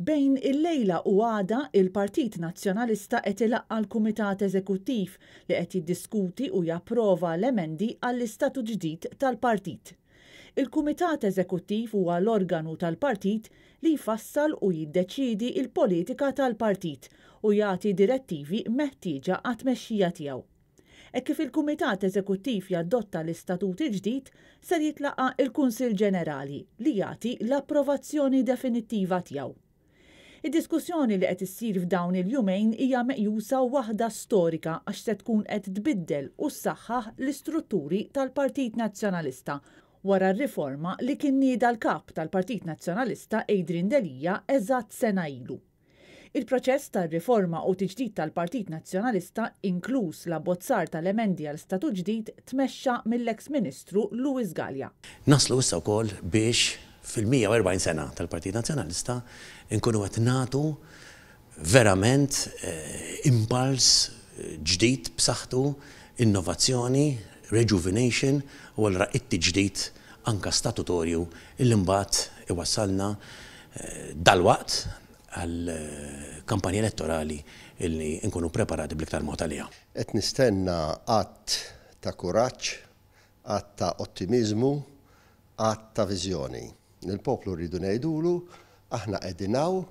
Bejn illejla u għada, il-Partit Nazzjonalista qed ilaqqa' l-Kumitat Eżekuttiv li qed jiddiskuti u japprova l-emendi għall-istatut ġdid tal-partit. Il-Kumitat Eżekuttiv huwa l-organu tal-partit li jfassal u jiddeċiedi l-politika tal-partit u jagħti direttivi meħtieġa għat-tmexxija tiegħu. Hekk kif il-Kumitat Eżekuttiv jadotta l-istatut il-ġdid, ser jitlaqqa' il-Kunsill Ġenerali li jagħti l-approvazzjoni definittiva tiegħu. Id-diskussjoni li qed issir f'dawn il-jumejn hija meqjusa waħda storika għax se tkun qed tbiddel u ssaħħaħ l-istrutturi tal-Partit Nazzjonalista wara r-riforma li kien nieda l-Kap tal-Partit Nazzjonalista Adrian Delia eżatt sena ilu. Il-proċess tar-riforma u tiġdid tal-Partit Nazzjonalista, inkluż l-abbozzar tal-emendi għal statut ġdid, tmexxa mill-eks Ministru Louis Galea. Naslu issa wkoll biex fil-140 sena tal-Partit Nazzjonalista nkunu qed nagħtu verament impuls ġdid b'saħħtu, innovazzjoni, rejuvenation u allura it-tiġdid anke statutorju illi mbagħad iwassalna dalwaqt għal kampanja elettorali illi nkunu preparati bl-iktar mod għaliha. Qed nistenna att ta' kuraġġ, att ta' ottimiżmu, att ta' viżjoni. Lill-poplu rridu ngħidulu, aħna qegħdin hawn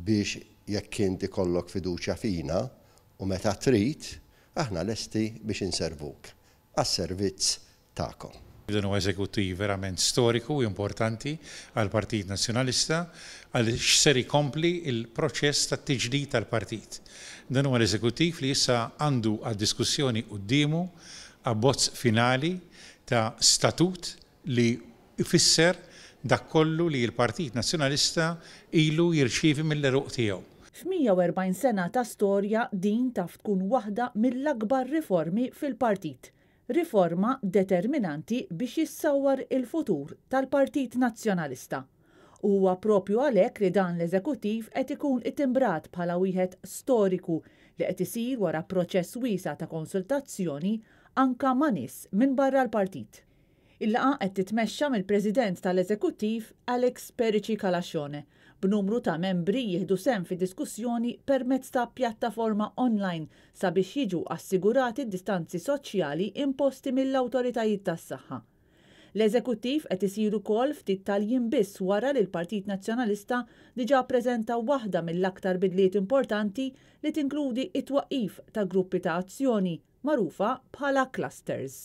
biex jekk int ikollok fiduċja fina u meta trid, aħna lesti biex inservuk. Għas-servizz tagħkom. Dan huwa eżekuttiv verament storiku u importanti għall-Partit Nazzjonalista għaliex ser ikompli l-proċess tat-tiġdid tal-partit. Dan huwa l-eżekuttiv li issa għandu għad-diskussjoni quddiemu abbozz finali ta' statut li jfisser dak kollu li l-Partit Nazzjonalista ilu jirċievi mill-għeruq tiegħu. F'140 sena ta' storja din taf tkun waħda mill-akbar riformi fil-partit. Riforma determinanti biex jissawwar il-futur tal-Partit Nazzjonalista. U huwa propju għalhekk li dan l-eżekuttiv qed ikun ittimbrat bħala wieħed storiku li qed isir wara proċess wiesa' ta' konsultazzjoni anka ma' nies minn barra l-partit. Il-laqgħa qed titmexxa mill-President tal-Eżekuttiv Alex Perici Calascione, b'numru ta' membri jieħdu sehem fid-diskussjoni permezz ta' pjattaforma online sabiex jiġu assigurati d-distanzi soċjali imposti mill-awtoritajiet tas-saħħa. L-Eżekuttiv qed isir ukoll ftit tal-jiem biss wara li l-Partit Nazzjonalista diġà ppreżenta waħda mill-aktar bidliet importanti li tinkludi t-twaqqif ta' gruppi ta' azzjoni magħrufa bħala clusters.